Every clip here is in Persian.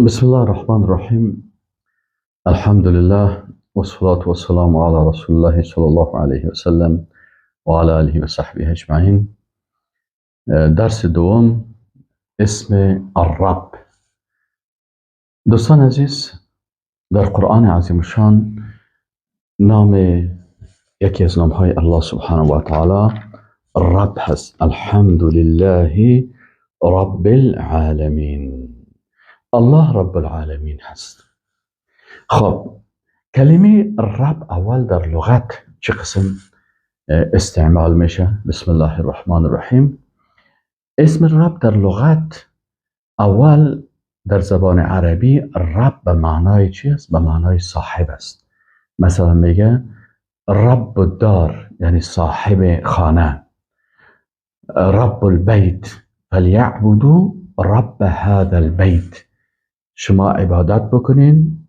بسم الله الرحمن الرحیم. الحمد لله والصلاة والسلام على رسول الله صلی الله علیه و سلم و علی آله و صحبه اجمعین. درس دوم، اسم الرب. دوستان عزیز، در قرآن عظیم الشان نام یکی از نامهای الله سبحانه و تعالی رب هست. الحمد لله رب العالمین. الله رب العالمین هست. خب، کلمه رب اول در لغت چه قسم استعمال میشه؟ بسم الله الرحمن الرحیم. اسم رب در لغت اول در زبان عربی رب به معنای چی است؟ به معنای صاحب است. مثلا میگه رب الدار، یعنی صاحب خانه. رب البیت، فلیعبدوا رب هذا البیت. شما عبادت بکنین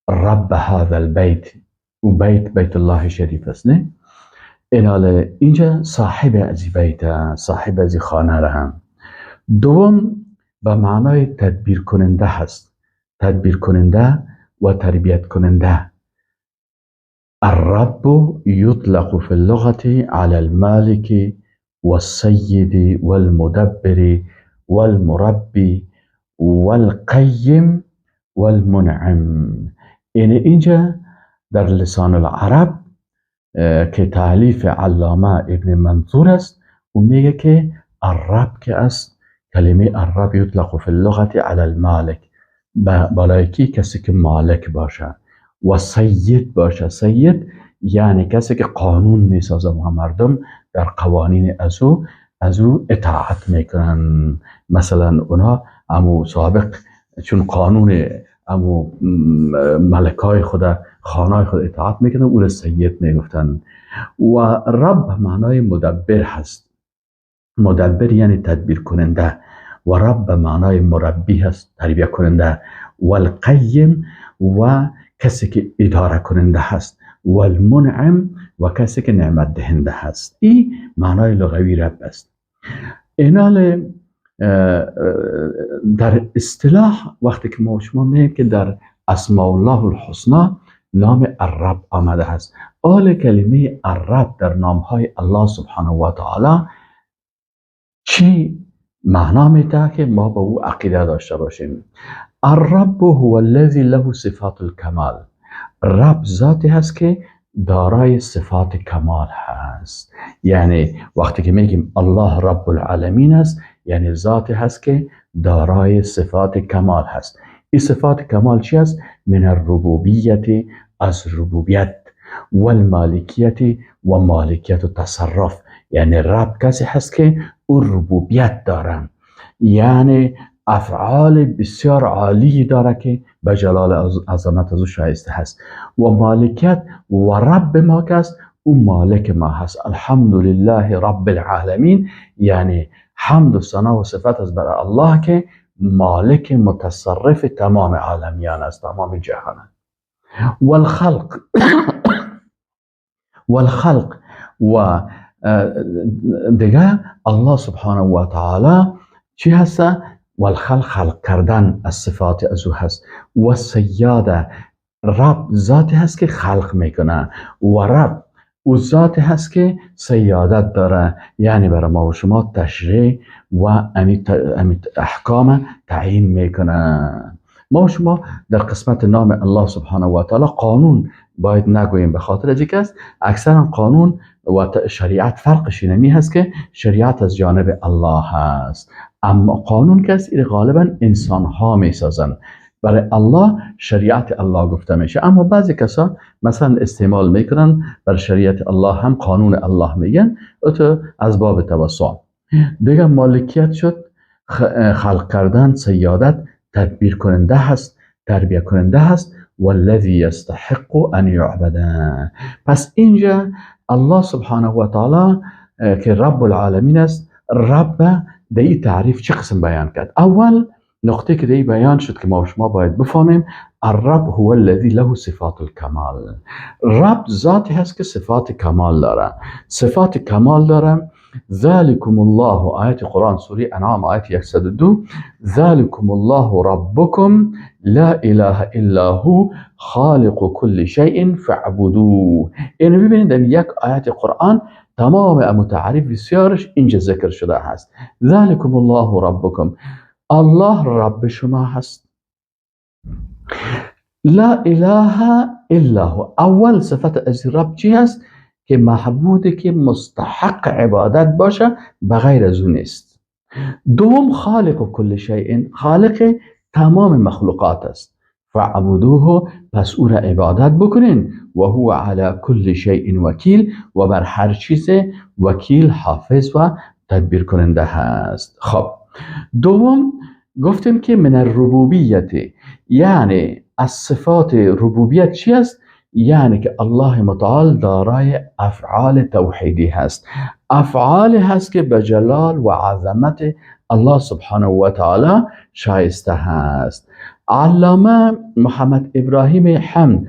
رب هذا البیت، و بیت بیت الله شریف است، نه؟ ایناله اینجا صاحب از بیت، صاحب از خانه را هم. دوم، به معنای تدبیر کننده هست، تدبیر کننده و تربیت کننده. الرب يطلق في اللغة على المالك والسيد والمدبر والمربي والقيم والمنعم. یعنی اینجا در لسان العرب که تالیف علامه ابن منظور است، و میگه که الرب که است، کلمه الرب یطلق فی اللغة علی المالک، بالای کی؟ کسی که مالک باشه و سید باشه. سید یعنی کسی که قانون میسازه و مردم در قوانین از او اطاعت میکنن. مثلا اونا امو سابق چون قانون امو ملکای خود، خانای خود اطاعت میکنن، او را سید میگفتن. و رب معنای مدبر هست، مدبر یعنی تدبیر کننده. و رب به معنای مربی هست، تربیه کننده. و القیم و کسی که اداره کننده هست، و المنعم و کسی که نعمت دهنده هست. این معنای لغوی رب است. اینال در اصطلاح وقتی که ما شما میگیم که در اسماء الله الحسنا نام الرب آمده است، آل کلمه الرب در نامهای الله سبحانه و تعالی چی معنا میده که ما به او عقیده داشته باشیم؟ الرب هو الذي له صفات الکمال. رب ذاتی هست که دارای صفات کمال هست. یعنی وقتی که میگیم الله رب العالمین است، یعنی ذاتی هست که دارای صفات کمال هست. این صفات کمال چی است؟ من الربوبیت، از ربوبیت، والمالکیت و مالکیت و تصرف. یعنی رب کسی هست که او ربوبیت داره، یعنی افعال بسیار عالی داره که به جلال عظمت از او شایسته هست. و مالکیت، و رب ما که است، او مالک ما هست. الحمد لله رب العالمین، یعنی حمد و ثنا و صفت از برای الله که مالک متصرف تمام عالمیان است، تمام جهان است. والخلق والخلق و دیگه الله سبحانه و تعالی چی هست؟ والخلق، خلق کردن از صفات از او هست. و سیاده، رب ذاتی هست که خلق میکنه و رب او ذاتی هست که سیادت داره، یعنی برای ما و شما تشریع و امی احکام تعیین میکنه. ما و شما در قسمت نام الله سبحانه و تعالی قانون باید نگوییم، به خاطر از اینکه است اکثرا قانون و شریعت فرقش اینمی هست که شریعت از جانب الله هست، اما قانون که است غالبا انسان ها میسازن. برای الله شریعت الله گفته میشه، اما بعضی کسا مثلا استعمال میکنن، بر شریعت الله هم قانون الله میگن، تو از باب توسع. دیگه مالکیت شد، خلق کردن، سیادت، تدبیر کننده هست، تربیه کننده هست. والذی یستحق ان یعبد. پس اینجا الله سبحانه و تعالی که رب العالمین است، رب در این تعریف چه قسم بیان کرد؟ اول نقطه که در بیان شد که ما شما باید بفهمیم، الرب هو الذي له صفات الکمال. رب ذاتی هست که صفات کمال داره، صفات کمال داره. ذلكم الله، آیت قرآن سوره انعام آیت 102، ذلكم الله ربكم لا اله الا هو خالق كل شيء فاعبدوه. اینو ببینید در یک آیت قرآن تمام متعارف بسیارش اینجا ذکر شده هست. ذلكم الله ربكم، الله رب شما هست. لا اله الا هو، اول صفت از رب چی هست؟ که معبودی که مستحق عبادت باشه بغیر از او نیست. دوم خالق کل شیء، خالق تمام مخلوقات است. فاعبدوه، پس او را عبادت بکنین. و هو علی کل شیء وکیل، و بر هر چیز وکیل، حافظ و تدبیر کننده هست. خب دوم گفتیم که من الربوبیت، یعنی از صفات ربوبیت چی است؟ یعنی که الله متعال دارای افعال توحیدی هست، افعال هست که به جلال و عظمت الله سبحانه و تعالی شایسته هست. علامه محمد ابراهیم حمد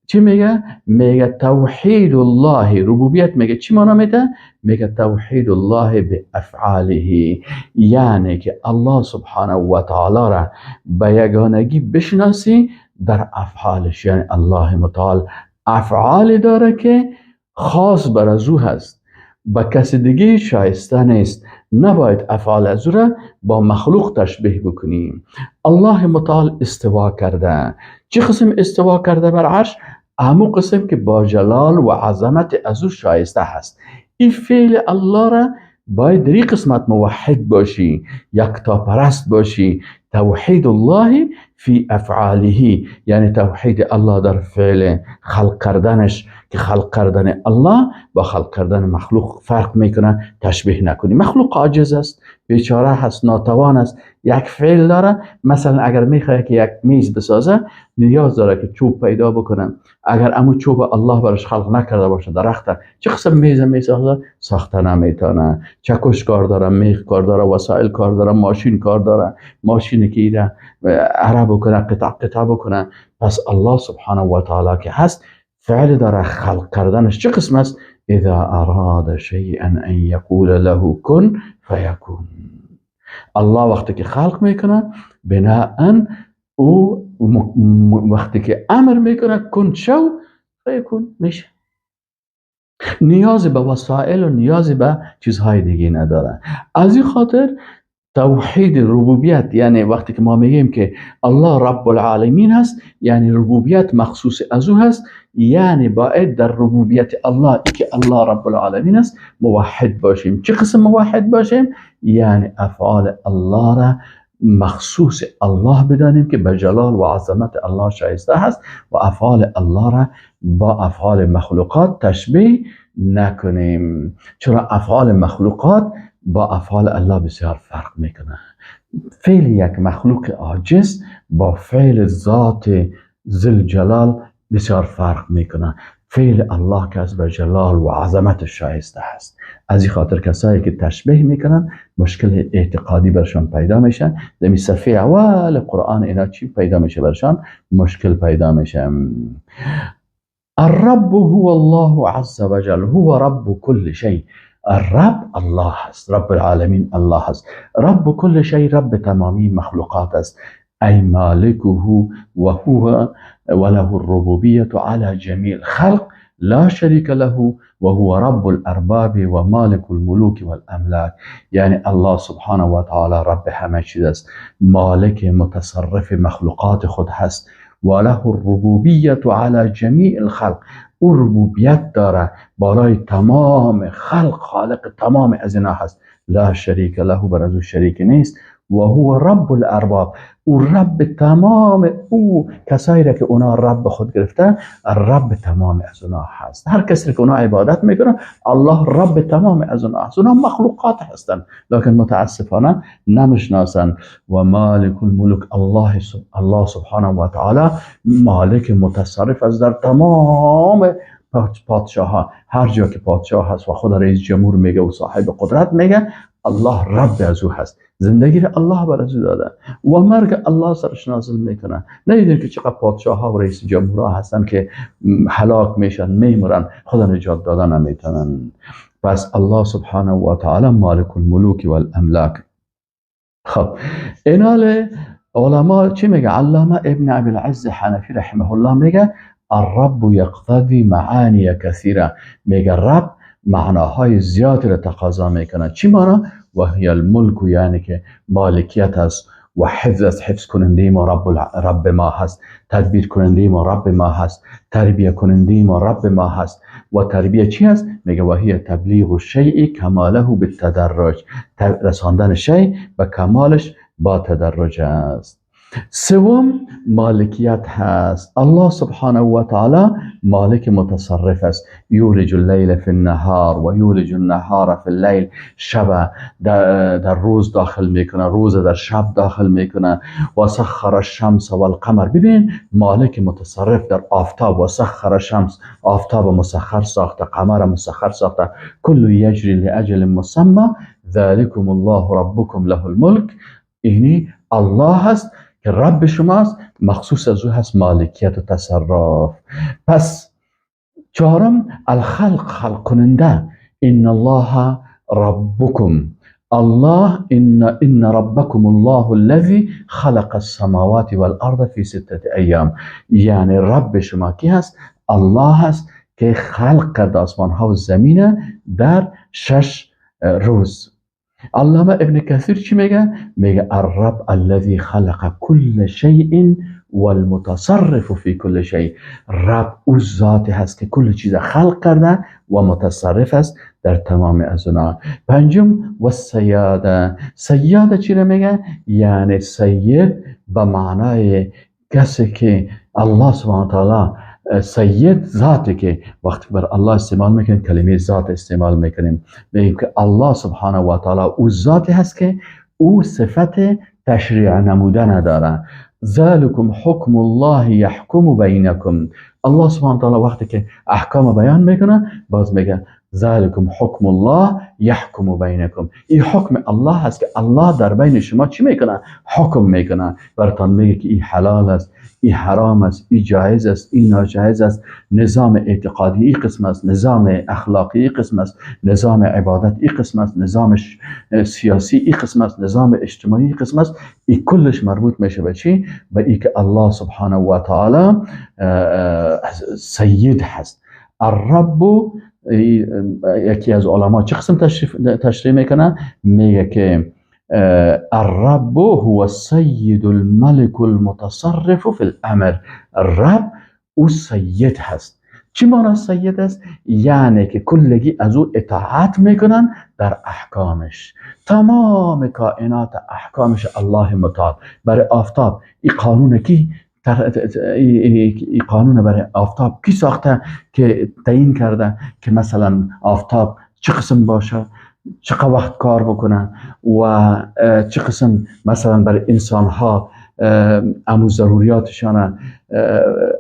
چی میگه؟ میگه توحید الله، ربوبیت میگه چی معنا میده؟ میگه توحید الله به افعاله، یعنی که الله سبحانه و تعالی را به یگانگی بشناسی در افعالش. یعنی الله متعال افعال داره که خاص بر از او هست، با کس دیگه شایسته نیست. نباید افعال از او را با مخلوق تشبیه بکنیم. الله متعال استوا کرده، چه قسم استوا کرده بر عرش؟ همون قسم که با جلال و عظمت از او شایسته هست. این فعل الله را باید در این قسمت موحد باشی، یکتاپرست باشی. توحید الله فی افعاله، یعنی توحید الله در فعل خلق کردنش، که خلق کردن الله با خلق کردن مخلوق فرق میکنه، تشبیه نکنی. مخلوق عاجز است، بیچاره هست، ناتوان است، یک فعل داره. مثلا اگر میخواد که یک میز بسازه نیاز داره که چوب پیدا بکنه. اگر امو چوب الله برش خلق نکرده باشه، درخت، چه قسم میز میسازه؟ ساخته نمیتونه. چکش کار داره، میخ کار داره، وسایل کار داره، ماشین کار داره، ماشینی که ایره عرب بکنه، قطع قطع بکنه. پس الله سبحانه و تعالی که هست فعل داره، خلق کردنش چه قسم است؟ اذا اراد شیئا ان یقول له کن فیکون. الله وقتی که خلق میکنه بناء او وقتی که امر میکنه کن شو فیکون میشه، نیاز به وسایل و نیاز به چیزهای دیگه نداره. از این خاطر توحید ربوبیت، یعنی وقتی که ما میگیم که الله رب العالمین هست، یعنی ربوبیت مخصوص از او هست، یعنی باید در ربوبیت الله، ای که الله رب العالمین است، موحد باشیم. چه قسم موحد باشیم؟ یعنی افعال الله را مخصوص الله بدانیم که به جلال و عظمت الله شایسته هست، و افعال الله را با افعال مخلوقات تشبیه نکنیم، چرا افعال مخلوقات با افعال الله بسیار فرق میکنه. فعل یک مخلوق عاجز با فعل ذات ذوالجلال بسیار فرق میکنه. فعل الله که از به جلال و عظمت شایسته هست. از این خاطر کسایی که تشبیه میکنن مشکل اعتقادی برشان پیدا میشه. در صفحه اول قرآن اینا چی پیدا میشه برشان؟ مشکل پیدا میشه. الرب هو الله عز وجل، هو رب كل شيء. الرب الله هست، رب العالمین الله هست، رب كل شيء، رب تمامی مخلوقات است. ای مالکه و هو وله الربوبیت على جمیع الخلق لا شریک له وهو رب الارباب و مالک الملوک والاملاک. یعنی الله سبحانه و تعالی رب همه چیز است، مالک متصرف مخلوقات خود هست. وله الربوبیت على جمیع الخلق، او ربوبیت داره بالای تمام خلق، خالق تمام از اینا هست. لا شریک له، بر از او شریک نیست. و هو رب الارباب، او رب تمام او کسایی را که اونا رب خود گرفته، رب تمام از اونا هست. هر کسی که اونا عبادت میکنه الله رب تمام از اونا هست. اونا مخلوقات هستن لکن متاسفانه نمیشناسن. و مالک الملوک، الله سبحانه و تعالی مالک متصرف از در تمام پادشاه ها. هر جا که پادشاه هست و خود رئیس جمهور میگه و صاحب قدرت میگه، الله رب از او هست. زندگی را الله بر از او داده و مرگ الله سرش نازل میکنه. ندیدین که چقدر پادشاه ها و رئیس جمهورها هستن که هلاک میشن، میمرن، خدا نجات دادن نمیتونن. پس الله سبحانه و تعالی مالک الملوک و الاملاک. خب اینال علما چی میگه؟ علامه ابن ابی العز حنفی رحمه الله میگه الرب یقتضی معانی کثیره. میگه رب معناهای زیادی را تقاضا میکنه. چی معنا؟ و هی الملک، یعنی که مالکیت است، و حفظ است، حفظ کننده ما رب ما هست، تدبیر کننده ما رب ما هست، تربیه کننده ما رب ما هست. و تربیه چی هست؟ میگه و هی تبلیغ الشیء کماله بالتدرج، رساندن شیء به کمالش با تدرج است. سوم مالکیت هست. الله سبحانه و تعالی مالک متصرف است. یولج اللیل فی النهار و یولج النهار فی اللیل. شب در روز داخل میکنه، روز در شب داخل میکنه. و سخر الشمس والقمر. ببین مالک متصرف در آفتاب، و سخر الشمس، آفتاب مسخر ساخته، قمر مسخر ساخته. کل یجری لاجل مسمى ذلکم الله ربکم له الملک. اینی الله هست که رب شماست، مخصوص از او هست مالکیت و تصرف. پس چهارم الخلق، خلق کننده. ان الله ربکم، الله ان ربکم الله الذی خلق السماوات والارض فی سته ایام. یعنی رب شما کی هست؟ الله هست که خلق کرد آسمان ها و زمین در 6 روز. علامه ابن کثیر چی میگه؟ میگه الرب الذی خلق كل شیء والمتصرف فی كل شیء. رب او ذاتی هست که کل چیز خلق کرده و متصرف است در تمام از اونا. پنجم و سیاده. سیاده چی رو میگه؟ یعنی سید به معنای کسی که الله سبحانه وتعالی سید ذاتی که وقتی بر الله استعمال میکنیم کلمه ذات استعمال میکنیم، میگیم که الله سبحانه و تعالی او ذاتی هست که او صفت تشریع نمودن داره. ذلکم حکم الله یحکم بینکم. الله سبحانه و تعالی وقتی که احکام بیان میکنه باز میگه ذلکم حکم الله یحکم بینکم. این حکم الله هست که الله در بین شما چی میکنه؟ حکم میکنه. براتان میگه که این حلال است، این حرام است، این جایز است، این ناجایز است. نظام اعتقادی این قسم است، نظام اخلاقی این قسم است، نظام عبادت این قسم است، نظام سیاسی این قسم است، نظام اجتماعی این قسم است. این کلش مربوط میشه به چی؟ به ای که الله سبحانه و تعالی سید هست. الرب، یکی از علما چه قسم تشریح میکنه؟ میگه که الرب هو السید الملک المتصرف فی الامر. الرب او سید هست. چی معنی سید است؟ یعنی که کلگی از او اطاعت میکنن در احکامش. تمام کائنات احکامش الله متعال. برای آفتاب این قانون کی؟ این قانون برای آفتاب کی ساخته که تعیین کرده که مثلا آفتاب چه قسم باشه، چه وقت کار بکنه و چه قسم مثلا برای انسان ها امو ضروریاتشان،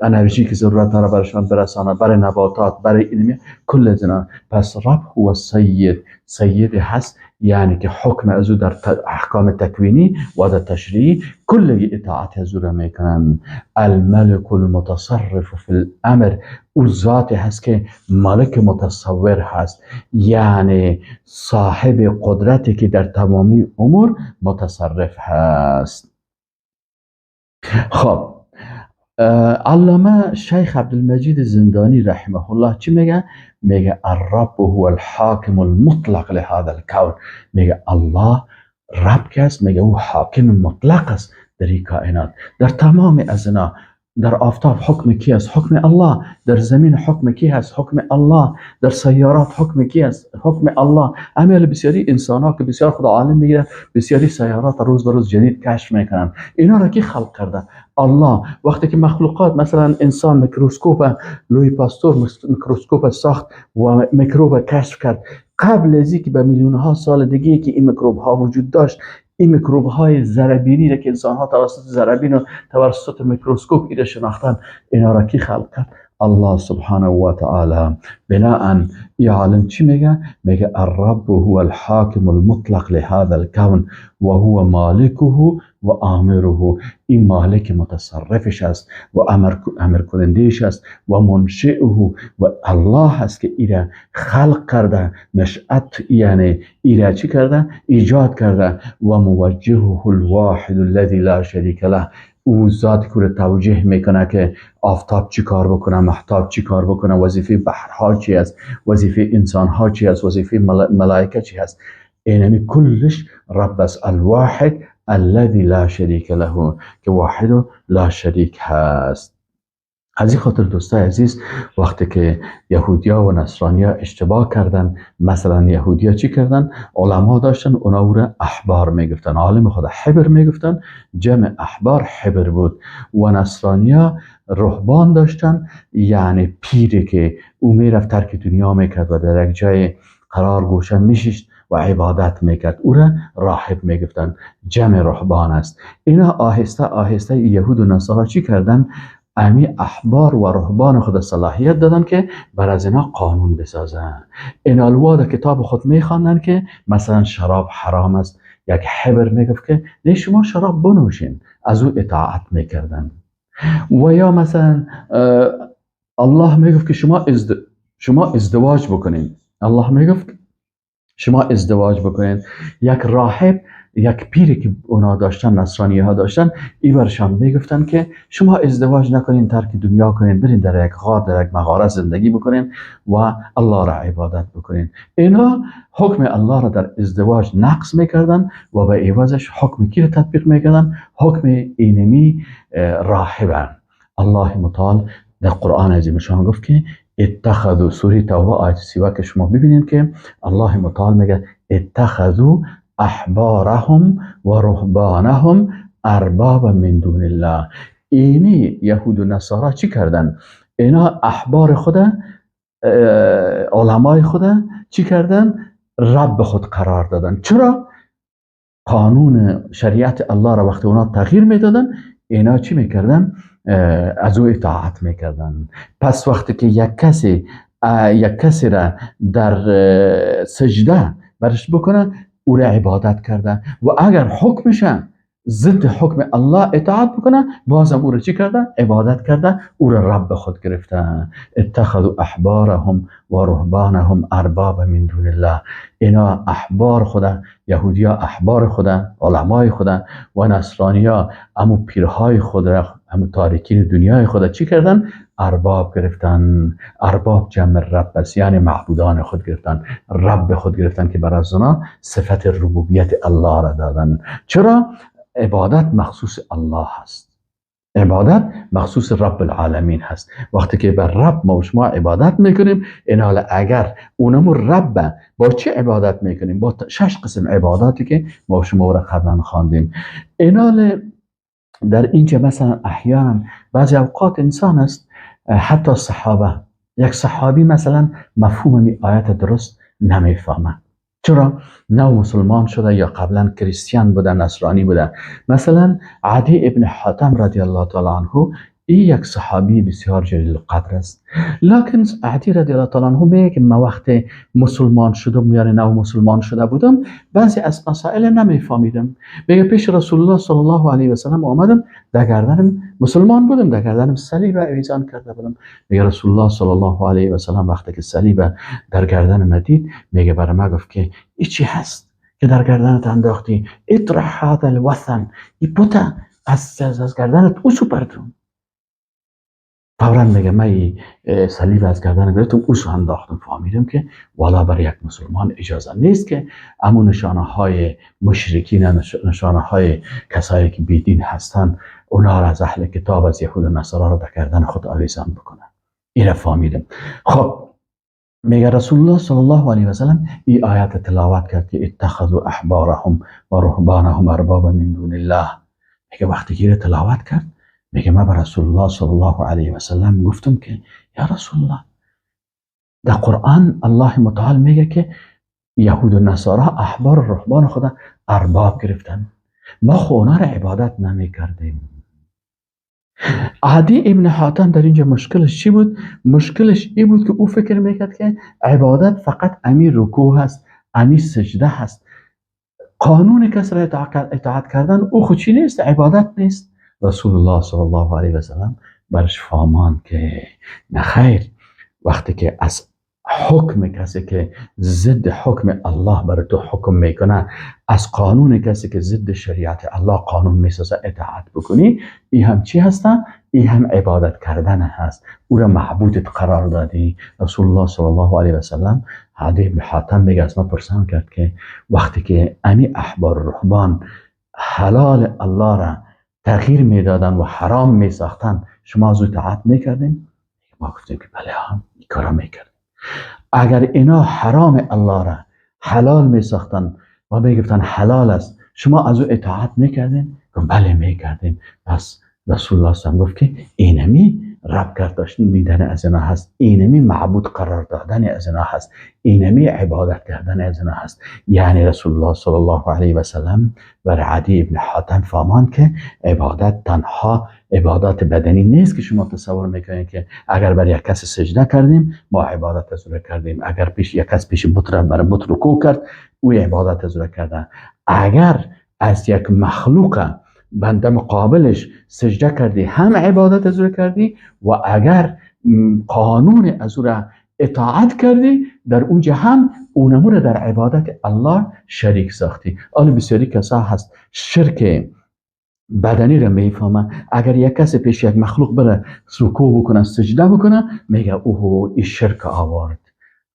انرژی که ضرورت داره برشان برسانه، برای نباتات، برای علمی، کل از اینا. پس رب هو سید، سید هست یعنی که حکم از او در احکام تکوینی و در تشریعی کل اطاعت از او را میکنن. الملک المتصرف فی الامر، او ذات هست که مالک متصور هست، یعنی صاحب قدرتی که در تمامی امور متصرف هست. خب علامه شیخ عبدالمجید زندانی رحمه الله چی میگه؟ میگه الرب هو الحاکم المطلق لهذا الكون. میگه الله رب که است، میگه او حاکم مطلق است در این کائنات، در تمام از اینا. در آفتاب حکم کی است؟ حکم الله. در زمین حکم کی هست؟ حکم الله. در سیارات حکم کی است؟ حکم الله. امیال بسیاری انسان ها که بسیار خدا عالم میگیره، بسیاری سیارات روز به روز جدید کشف میکنن. اینا را کی خلق کرده؟ الله. وقتی که مخلوقات مثلا انسان میکروسکوپ، لوی پاستور میکروسکوپ ساخت و میکروب کشف کرد، قبل از اینکه به میلیون ها سال دیگه که این میکروب ها وجود داشت، این میکروب های ذره‌بینی را که انسان ها توسط ذره‌بین و توسط میکروسکوپ ایره شناختن، اینا را کی خلق کرد؟ الله سبحانه و تعالی. بناءً این عالم چی میگه؟ میگه الرب هو الحاکم المطلق لهذا الكون وهو مالكه و آمره، این مالک متصرفش است و امر کنندهش است، و منشئه، و الله است که ایره خلق کرده، نشأت یعنی ایره چی کرده؟ ایجاد کرده، و موجهه الواحد الذی لا شریک له، او ذات که توجیه میکنه که آفتاب چی کار بکنه، مهتاب چی کار بکنه، وظیفه بحرها چی است، وظیفه انسانها چی است، وظیفه ملائکه چی است. اینمی کلش رب است، الواحد الذی لا شریک له، که واحد و لا شریک هست. از این خاطر دوستای عزیز، وقتی که یهودیا و نصرانیا اشتباه کردن، مثلا یهودیا چی کردن؟ علما داشتن، اونا او را احبار میگفتن، عالم خود حبر میگفتن، جمع احبار حبر بود. و نصرانیا رهبان داشتن، یعنی پیری که او میرفت ترک دنیا میکرد و در یک جای قرار گوشه میشیشت و عبادت میکرد، او را راهب میگفتن، جمع رهبان است. اینا آهسته آهسته یهود و نصارا چی کردن؟ امی احبار و رهبان خود صلاحیت دادن که بر از اینا قانون بسازن. اینا الوا در کتاب خود میخواندن که مثلا شراب حرام است، یک حبر میگفت که نه شما شراب بنوشین، از او اطاعت میکردن. و یا مثلا الله میگفت که شما ازدواج بکنین، الله میگفت شما ازدواج بکنین. یک راهب، یک پیری که اونا داشتن، نصرانی ها داشتن، ای برشان میگفتن که شما ازدواج نکنین، ترک دنیا کنین، برین در یک غار، در یک مغاره زندگی بکنین و الله را عبادت بکنین. اینا حکم الله را در ازدواج نقض میکردن و به عوضش حکم کی را تطبیق میکردن؟ حکم اینمی راهبن. الله متعال در قرآن عظیم شان گفت که اتخذوا، سوره توبه آیت 31 که شما ببینین که الله متعال میگه اتخذوا احبارهم و رهبانهم اربابا من دون الله. اینی یهود و نصارا چی کردن؟ اینا احبار خود، علمای خود چی کردن؟ رب خود قرار دادن. چرا؟ قانون شریعت الله را وقتی اونا تغییر میدادن، اینا چی میکردن؟ از او اطاعت میکردن. پس وقتی که یک کسی را در سجده برش بکنه، او را عبادت کرده و اگر حکمش ضد حکم الله اطاعت بکنه، بازم او را چی کرده؟ عبادت کرده، او را رب خود گرفته. اتخذوا احبارهم و رهبانهم ارباب من دون الله. اینا احبار خدا، یهودیا احبار خدا، علمای خدا و نصرانیا امو پیرهای خود را، امو تاریکین دنیای خدا چی کردن؟ ارباب گرفتن. ارباب جمع رب است، یعنی معبودان خود گرفتن، رب خود گرفتن که بر از اونا صفت ربوبیت الله را دادن. چرا؟ عبادت مخصوص الله هست، عبادت مخصوص رب العالمین هست. وقتی که بر رب ما و شما عبادت میکنیم، این حال اگر اونمو رب با چه عبادت میکنیم؟ با 6 قسم عباداتی که ما و شما را قبلا خواندیم. این حال در اینجا مثلا احیانا بعضی اوقات انسان است، حتی صحابه، یک صحابی مثلا مفهوم می آیت درست نمیفهمه. چرا؟ نو مسلمان شده یا قبلا کریستیان بوده، نصرانی بوده. مثلا عدی ابن حاتم رضی الله تعالی عنه، این یک صحابی بسیار جلیل القدر است، لکن عدی رضی الله تعالی عنه میگه که من وقت مسلمان شدم، یعنی نو مسلمان شده بودم، بعضی از مسائل نمیفهمیدم. میگه پیش رسول الله صلی الله علیه و سلم آمدم، در گردنم مسلمان بودم، در گردنم صلیب آویزان کرده بودم. میگه رسول الله صلی الله علیه و سلم وقتی که صلیب در گردنم دید، میگه برای ما گفت که این چی هست که در گردنت انداختی؟ اطرح هذا الوثن، این بت از گردنت اوسو پرتون. فوراً میگه من صلیب از گردن گرفتم، اوسو انداختم. فهمیدم که والا بر یک مسلمان اجازه نیست که امو نشانه های مشرکین، نشانه های کسایی که بیدین هستن، اونا را از اهل کتاب، از یهود و نصارا را در گردن خود آویزان بکنن. این را فهمیدم. خب میگه رسول الله صلی الله علیه و سلم این آیت تلاوت کرد که اتخذوا احبارهم و رهبانهم اربابا من دون الله. میگه وقتی که تلاوت کرد، میگه من به رسول الله صلی الله علیه و سلم گفتم که یا رسول الله، در قرآن الله متعال میگه که یهود و نصارا احبار و رهبان خدا ارباب گرفتن، ما خو اونا را عبادت نمی کردیم. عدی ابن حاتم در اینجا مشکلش چی بود؟ مشکلش این بود که او فکر میکرد که عبادت فقط امی رکوع هست، امی سجده هست. قانون کس را اطاعت کردن او خود چی نیست؟ عبادت نیست. رسول الله صلی الله علیه و سلم برش فامان که نخیر، وقتی که از حکم کسی که ضد حکم الله بر تو حکم میکنه، از قانون کسی که ضد شریعت الله قانون میسازه اطاعت بکنی، این هم چی هسته؟ این هم عبادت کردن هست، او را معبودت قرار دادی. رسول الله صلی الله علیه و سلم عدی بن حاتم میگه از ما پرسان کرد که وقتی که امی احبار رهبان حلال الله را تغییر میدادن و حرام میساختن، شما از او اطاعت میکردین؟ ما گفتیم که بله، هم این کارا میکردیم. اگر اینا حرام الله را حلال می ساختن و می گفتن حلال است، شما از او اطاعت میکردین؟ گفت بله میکردیم. پس رسول الله صلی الله علیه و گفت که اینمی رب گردانیدن از اینا هست، اینمی معبود قرار دادن از اینا هست، اینمی عبادت کردن از اینا هست. یعنی رسول الله صلی الله علیه و سلم بر عدی ابن حاتم فامان که عبادت تنها عبادت بدنی نیست که شما تصور میکنید که اگر بر یک کس سجده کردیم ما عبادت از او کردیم، اگر پیش یک کس پیش بت را بر بت رکوع کرد او عبادت از او کرده. اگر از یک مخلوق بنده مقابلش سجده کردی هم عبادت از او کردی، و اگر قانون از او را اطاعت کردی در اونجا هم اونمو را در عبادت الله شریک ساختی. حالا بسیاری کسا هست شرک بدنی را میفهمه، اگر یک کسی پیش یک مخلوق بره رکوع بکنه سجده بکنه میگه اوه این شرک آورد.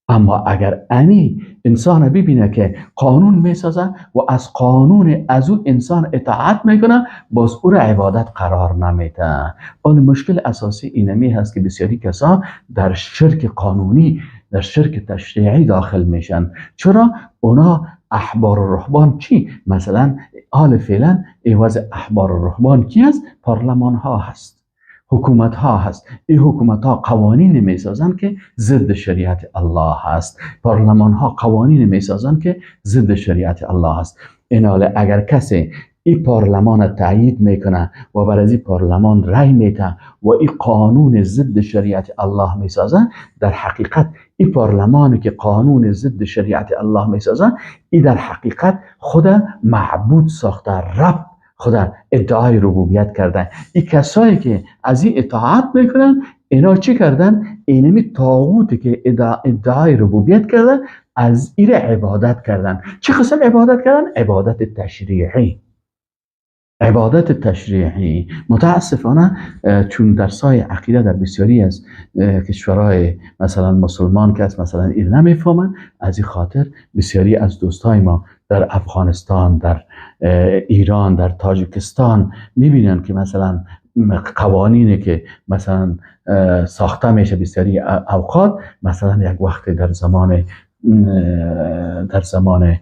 اما اگر امی انسان ببینه که قانون میسازه و از قانون از او انسان اطاعت میکنه، باز او را عبادت قرار نمیده. آن مشکل اساسی اینمی هست که بسیاری کسا در شرک قانونی، در شرک تشریعی داخل میشن. چرا؟ اونا احبار و رهبان چی؟ مثلا حال فعلا عوض احبار و رهبان کی هست؟ پارلمان ها هست، حکومت ها هست. این حکومت ها قوانین میسازن که ضد شریعت الله هست. پارلمان ها قوانین میسازن که ضد شریعت الله هست. ایناله اگر کسی این پارلمان تایید میکنه و بر از این پارلمان رای میده و این قانون ضد شریعت الله میسازه، در حقیقت این پارلمانی که قانون ضد شریعت الله میسازه، این در حقیقت خود معبود ساخته، رب خدا ادعای ربوبیت کرده. این کسایی که از این اطاعت میکنن اینا چی کردن؟ اینمی طاغوتی که ادعای ربوبیت کرده از این عبادت کردن. چه قسم عبادت کردن؟ عبادت تشریعی. عبادت تشریعی متاسفانه چون درسای عقیده در بسیاری از کشورهای مثلا مسلمان که است مثلا این نمیفهمن، از این خاطر بسیاری از دوستای ما در افغانستان، در ایران، در تاجیکستان میبینن که مثلا قوانینی که مثلا ساخته میشه بسیاری اوقات، مثلا یک وقت در زمان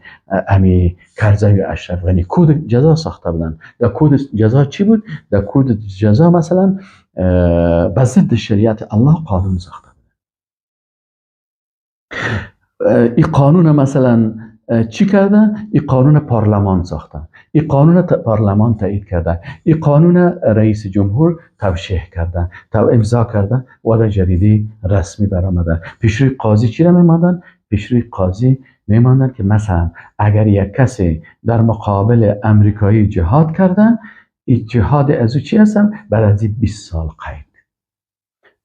امی کرزی و اشرف غنی کود جزا ساخته بودن. در کود جزا چی بود؟ در کود جزا مثلا به ضد شریعت الله قانون ساخته بودن. این قانون مثلا چی کرده؟ این قانون پارلمان ساخته، این قانون پارلمان تایید کرده، این قانون رئیس جمهور توشیح کرده، امضا کرده و در جریده رسمی برآمده. پیشروی قاضی چی را میماندن؟ پیشروی قاضی میماندن که مثلا اگر یک کسی در مقابل امریکایی جهاد کرده، این جهاد از او چی هستن؟ بر از 20 سال قید.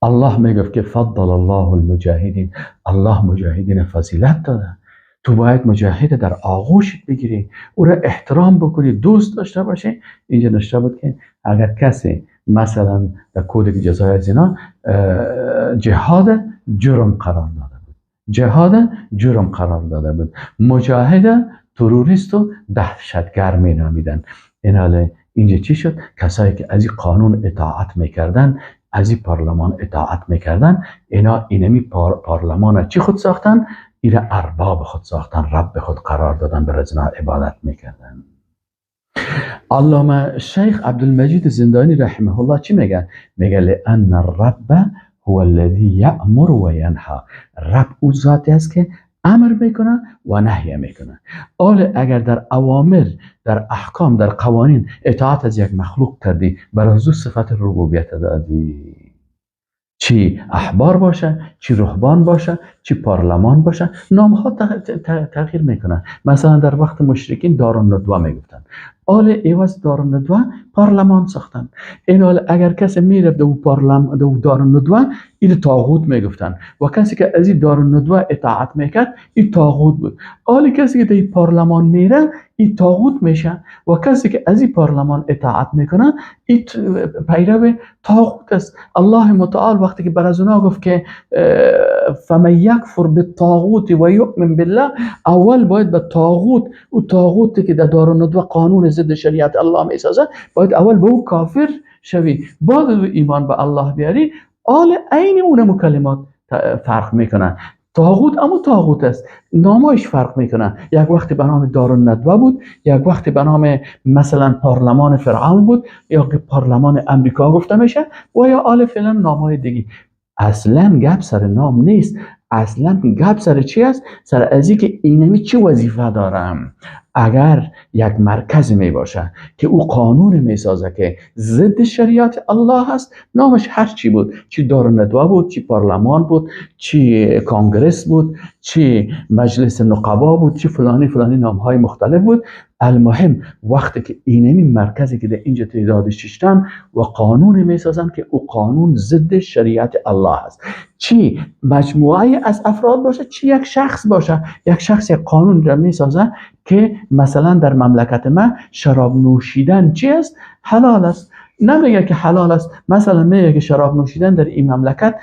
الله میگفت که فضل الله المجاهدین، الله مجاهدین فضیلت داده، تو باید مجاهد در آغوشت بگیری، او را احترام بکنی، دوست داشته باشی. اینجا نوشته بود که اگر کسی مثلا در کود جزای از اینا جهاد جرم قرار داده بود، جهاد جرم قرار داده بود، مجاهد تروریست و دهشتگر می نامیدن. این حال اینجا چی شد؟ کسایی که از این قانون اطاعت میکردن، از این پارلمان اطاعت میکردن، اینا اینمی پارلمان چی خود ساختن؟ ایره ارباب خود ساختن، رب خود قرار دادن، بر از اینا عبادت میکردن. علامه شیخ عبدالمجید زندانی رحمه الله چی میگه؟ میگه لأن الرب هو الذی یأمر و ینها. رب او ذاتی است که امر میکنه و نهی میکنه. حالا اگر در اوامر، در احکام، در قوانین اطاعت از یک مخلوق کردی، بر از او صفت ربوبیت دادی. چی احبار باشه، چی رهبان باشه، چی پارلمان باشه، نام ها تغییر میکنه. مثلا در وقت مشرکین دارالندوه میگفتن، آل عوض دارالندوه پارلمان ساختن. این حال اگر کسی میرفت دو پارلمان دو دارالندوه، این طاغوت میگفتن و کسی که از این دارالندوه اطاعت میکرد این طاغوت بود. آل کسی که در پارلمان میره این طاغوت میشه و کسی که از این پارلمان اطاعت میکنه این پیرو طاغوت است. الله متعال وقتی که بر از اونا گفت که فمن یکفر بالطاغوت و یؤمن بالله، اول باید به طاغوت، او طاغوتی که در دارالندوه قانون ضد شریعت الله میسازه، باید اول به او کافر شوی، بعد او ایمان به الله بیاری. آل عین اونمو کلمات فرق میکنه. طاغوت اما طاغوت است، نامایش فرق میکنه. یک وقتی به نام دارالندوه بود، یک وقتی به نام مثلا پارلمان فرعون بود، یا که پارلمان امریکا گفته میشه و یا آل فعلا نامای دیگه. اصلا گپ سر نام نیست، اصلا گپ سر چی است؟ سر از اینکه اینمی چه وظیفه دارم. اگر یک مرکز می باشه که او قانون می سازه که ضد شریعت الله است، نامش هر چی بود، چی دارالندوه بود، چی پارلمان بود، چی کانگرس بود، چی مجلس نقبا بود، چی فلانی فلانی نامهای مختلف بود، المهم وقتی که اینمی مرکزی که در اینجا تعداد ششتن و قانون می سازن که او قانون ضد شریعت الله است، چی مجموعه از افراد باشه، چی یک شخص باشه، یک شخص یک قانون را می سازه که مثلا در مملکت ما شراب نوشیدن چی است؟ حلال است. نمیگه که حلال است، مثلا میگه که شراب نوشیدن در این مملکت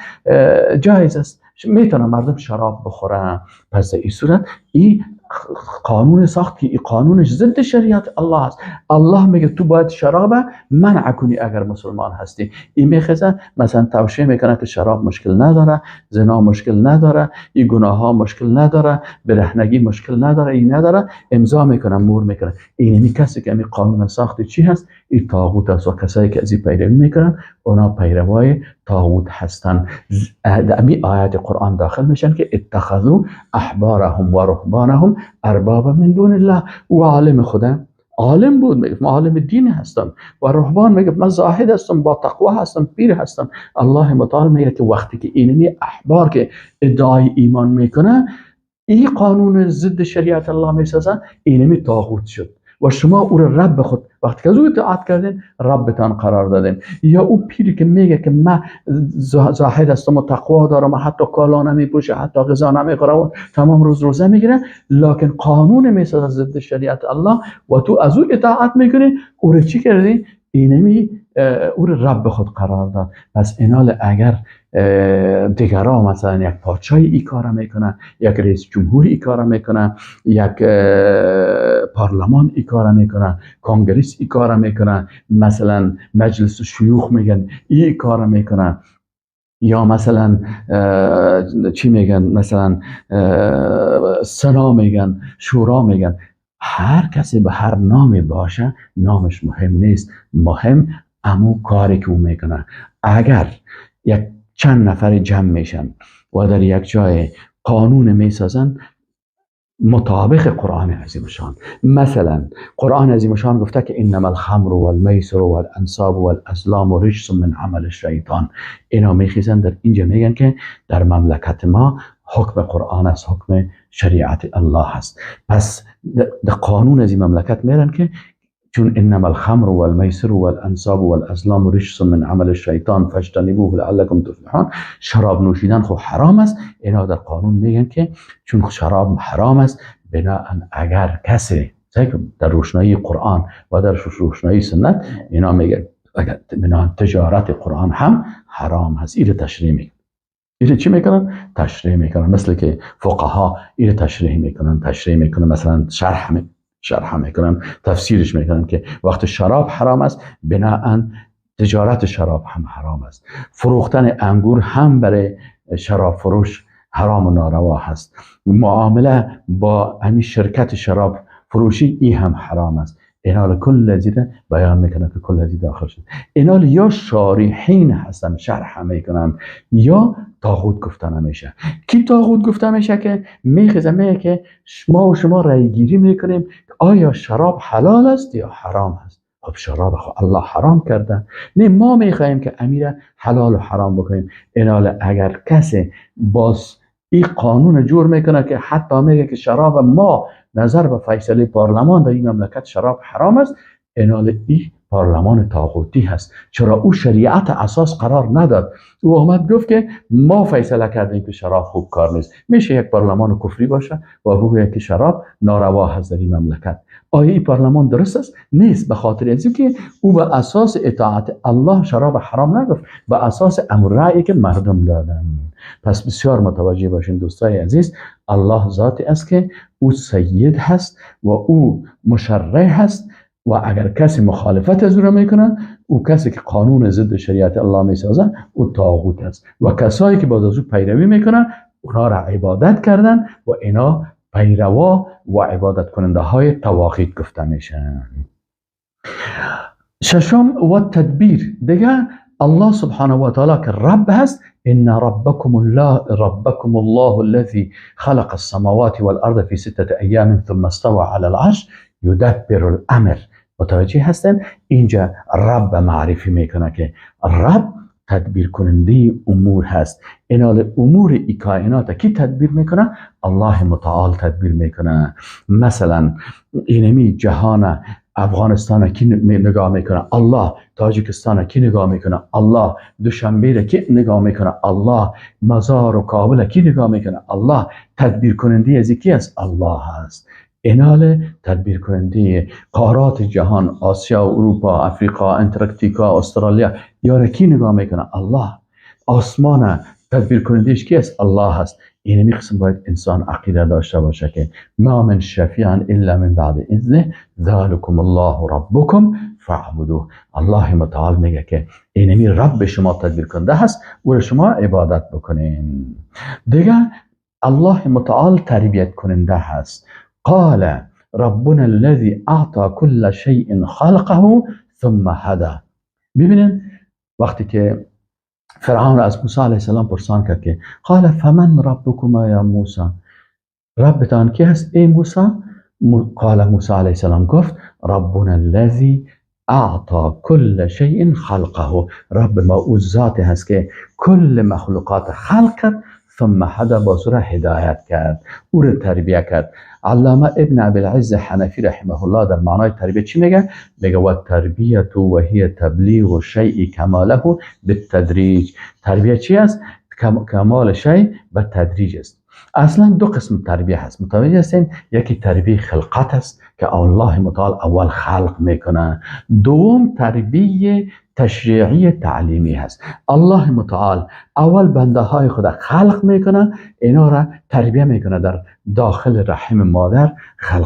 جایز است، میتونه مردم شراب بخورن. پس در این صورت این قانون ساخت که این قانونش ضد شریعت الله است. الله میگه تو باید شراب منع کنی اگر مسلمان هستی. این میخزه مثلا توصیه میکنه که شراب مشکل نداره، زنا مشکل نداره، این گناه ها مشکل نداره، برهنگی مشکل نداره، این نداره، امضا میکنه، مور میکنه. این کسی که این قانون ساخت چی هست؟ این طاغوت است و کسایی که از این پیروی میکنن اونا پیروای طاغوت هستن. در این آیات قرآن داخل میشن که اتخذوا احبارهم و رهبانهم اربابا من دون الله. او عالم خدا، عالم بود، میگفت من عالم دین هستم، و رهبان میگفت من زاهد هستم، با تقوا هستم، پیر هستم. الله متعال میگه که وقتی که اینمی احبار که ادعای ایمان میکنه این قانون ضد شریعت الله میسازن، اینمی طاغوت شد و شما او را رب خود وقتی که از او اطاعت کردین ربتان قرار دادین. یا او پیری که میگه که من زاهد هستم و تقوا دارم و حتی کالا نمیپوشه، حتی غذا نمیخوره و تمام روز روزه میگیره، لکن قانون میسازه ضد شریعت الله و تو از او اطاعت میکنی، او را چی کردی؟ اینمی او را رب خود قرار داد. پس اینال اگر دیگرا مثلا یک پادشاهی ای کار میکنه، یک رئیس جمهور ای کار میکنه، یک پارلمان ای کار میکنه، کانگرس ای کار میکنه، مثلا مجلس شیوخ میگن ای کار میکنه، یا مثلا چی میگن، مثلا سنا میگن، شورا میگن، هر کسی به هر نامی باشه نامش مهم نیست، مهم امو کاری که او میکنه. اگر یک چند نفر جمع میشن و در یک جای قانون میسازن مطابق قرآن عظیم شان، مثلا قرآن عظیم شان گفته که انما الخمر والمیسر والانصاب والازلام رجس من عمل الشیطان، اینا میخیزن در اینجا میگن که در مملکت ما حکم قرآن است، حکم شریعت الله است. پس در قانون از این مملکت میرن که چون انما الخمر والمیسر والانصاب والازلام رجس من عمل الشیطان فاجتنبوه لعلکم تفلحون، شراب نوشیدن خب حرام است. اینا در قانون میگن که چون شراب حرام است، بناء اگر کسی در روشنایی قرآن و در روشنایی سنت اینا میگن اگر بناء تجارت قرآن هم حرام هست. اینو تشریح میکنن. اینو چی میکنن؟ تشریح میکنن، مثل که فقها اینو تشریح میکنن، تشریح میکنن، مثلا شرح میکنن، تفسیرش میکنن که وقت شراب حرام است، بناء تجارت شراب هم حرام است، فروختن انگور هم برای شراب فروش حرام و ناروا هست، معامله با همین شرکت شراب فروشی ای هم حرام است. اینا کل ازی بیان میکنه که کل ازی داخل شد. اینا یا شارحین هستن، شرح میکنن، یا طاغوت گفته نمیشه. کی طاغوت گفته میشه؟ که میخزه میگه که ما و شما رای گیری میکنیم آیا شراب حلال است یا حرام است. خب شراب خب الله حرام کرده، نه ما میخواهیم که امیر حلال و حرام بکنیم. اینال اگر کسی باز این قانون جور میکنه که حتی میگه که شراب ما نظر به فیصله پارلمان در این مملکت شراب حرام است، اینال این پارلمان طاغوتی هست. چرا او شریعت اساس قرار نداد؟ او آمد گفت که ما فیصله کردیم که شراب خوب کار نیست. میشه یک پارلمان کفری باشه و بگوید که شراب ناروا هست در این مملکت؟ آیا این پارلمان درست است؟ نیست. به خاطر از که او به اساس اطاعت الله شراب حرام نگفت، به اساس امر رأیی که مردم دادن. پس بسیار متوجه باشین دوستای عزیز، الله ذاتی است که او سید هست و او مشرع هست و اگر کسی مخالفت از او را میکنه، او کسی که قانون ضد شریعت الله میسازه، او طاغوت است و کسایی که باز از او پیروی میکنن اونا را عبادت کردن و اینا پیروا و عبادت کننده های طواغیت گفته میشن. ششم و تدبیر. دیگه الله سبحانه و تعالی که رب هست، ان ربکم الله ربکم الله الذي خلق السماوات والارض في 6 ایام ثم استوى على العرش یدبر الامر. متوجه هستن؟ اینجا رب معرفی میکنه که رب تدبیر کننده امور هست. اینال امور ای کائنات کی تدبیر میکنه؟ الله متعال تدبیر میکنه. مثلا اینمی جهان افغانستان کی نگاه میکنه؟ الله. تاجیکستان کی نگاه میکنه؟ الله. دوشنبه کی نگاه میکنه؟ الله. مزار و کابل کی نگاه میکنه؟ الله. تدبیر کننده از کی است؟ الله هست. اینال تدبیر کننده قارات جهان، آسیا، اروپا، افریقا، انتارکتیکا، استرالیا، یاره کی نگاه میکنه؟ الله. آسمان تدبیر کنندهش کی است؟ الله هست. اینمی قسم باید انسان عقیده داشته باشه که ما من شفیع الا من بعد اذنه ذلکم الله ربکم فاعبدوه. الله متعال میگه که اینمی رب شما تدبیر کننده هست و شما عبادت بکنین. دیگه الله متعال تربیت کننده هست. قال ربنا الذي اعطى كل شيء خلقه ثم هدى. ببینین وقتی که فرعون از موسی علیه السلام پرسان کرد که قال فمن ربكما یا موسی، ربتان کی هست ای موسی؟ قال موسی علیه السلام گفت ربنا الذي اعطى كل شيء خلقه. رب ما او ذات هست که کل مخلوقات خلق کرد، ثم هدى، باز او را هدایت کرد، او را تربیه کرد. علامه ابن ابی العز حنفی رحمه الله در معنای تربیه چی میگه؟ میگه و تربیت و هی تبلیغ شیء کماله بالتدریج. تربیه چی است؟ کمال شیء به تدریج است. اصلا دو قسم تربیه هست، متوجه هستین؟ یکی تربیه خلقت است که الله متعال اول خلق میکنه. دوم تربیه تشریعی تعلیمی هست. الله متعال اول بنده های خود خلق میکنه، اینا را تربیه میکنه در داخل رحم مادر.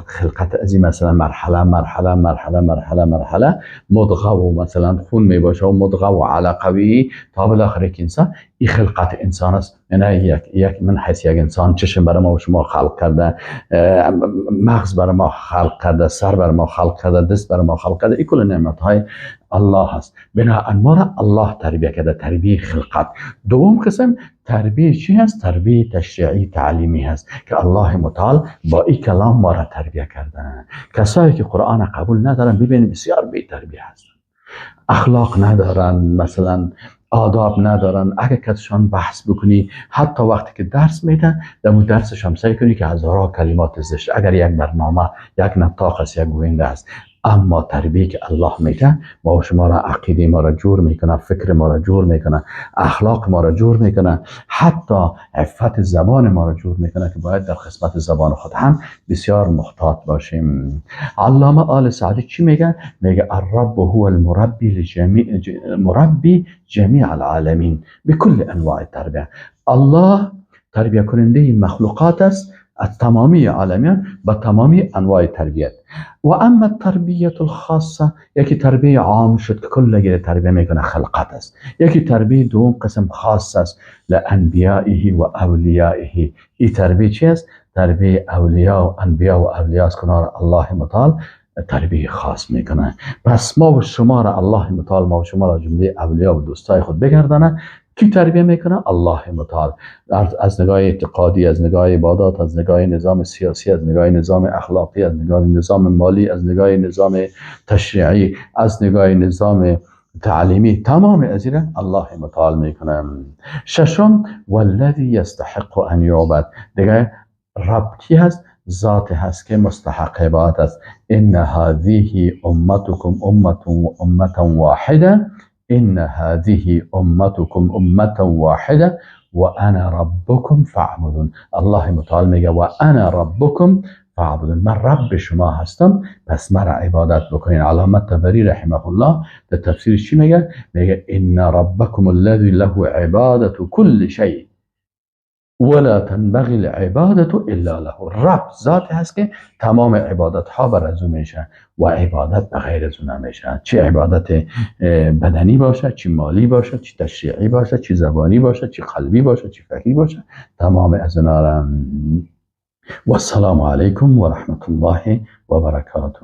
خلقت از این مثلا مرحله مرحله مرحله مرحله مرحله مضغه و مثلا خون میباشه و مضغه و علقوی تا بالاخره که انسان، این خلقت انسان است. یعنی یک من حیث یک انسان چشم برای ما و شما خلق کرده، مغز برای ما خلق کرده، سر برای ما خلق کرده، دست برای ما خلق کرده. این کل نعمت های الله هست. بنابراین ما را الله تربیه کرده، تربیه خلقت. دوم قسم تربیه چی هست؟ تربیه تشریعی تعلیمی هست که الله متعال با این کلام ما را تربیه کرده. کسایی که قرآن قبول ندارن ببینید بسیار بی تربیه هستن، اخلاق ندارن، مثلا آداب ندارن. اگر کسشان بحث بکنی، حتی وقتی که درس میدن در اون درسش هم سعی کنی که هزارها کلمات زشت، اگر یک برنامه یک نطاق است، یک گوینده است. اما تربیه که الله میده ما و شما را، عقیده ما را جور میکنه، فکر ما را جور میکنه، اخلاق ما را جور میکنه، حتی عفت زبان ما را جور میکنه که باید در قسمت زبان خود هم بسیار محتاط باشیم. علامه آل سعدی چی میگه؟ میگه الرب هو المربی لجمیع مربی جمیع العالمین بكل انواع التربیه. الله تربیه کننده مخلوقات است از تمامی عالمیان با تمامی انواع تربیت. و اما تربیت الخاصه، یکی تربیه عام شد که کل تربیه میکنه خلقت است. یکی تربیه دوم قسم خاص است لانبیائه و اولیائه. این تربیه چی است؟ تربیه اولیا و انبیا و اولیا است کنار الله متعال تربیه خاص میکنه. پس ما و شما را الله متعال، ما و شما را جمله اولیا و دوستای خود بگردانه. کی تربیه میکنه؟ الله متعال. از نگاه اعتقادی، از نگاه عبادات، از نگاه نظام سیاسی، از نگاه نظام اخلاقی، از نگاه نظام مالی، از نگاه نظام تشریعی، از نگاه نظام تعلیمی، تمام از این الله متعال میکنه. ششم، والذی یستحق ان یعبد. دیگه رب کی هست؟ ذات هست که مستحق عبادت است. ان هذه امتکم امة واحده، ان هذه امتکم امة واحده و انا ربکم فاعبدون. الله متعال میگه و انا ربکم فاعبدون، من رب شما هستم پس مرا عبادت بکنین. علامه طبری رحمه الله در تفسیرش چی میگه؟ میگه ان ربکم الذی له عبادت كل شیء ولا تنبغی العبادت الا له. رب ذات هست که تمام عبادت ها بر از او میشه و عبادت به غیر از او نمیشه، چه عبادت بدنی باشه، چه مالی باشه، چه تشریعی باشه، چه زبانی باشه، چه قلبی باشه، چه فکری باشه، تمام از اونا را. و السلام علیکم و رحمت الله و برکاته.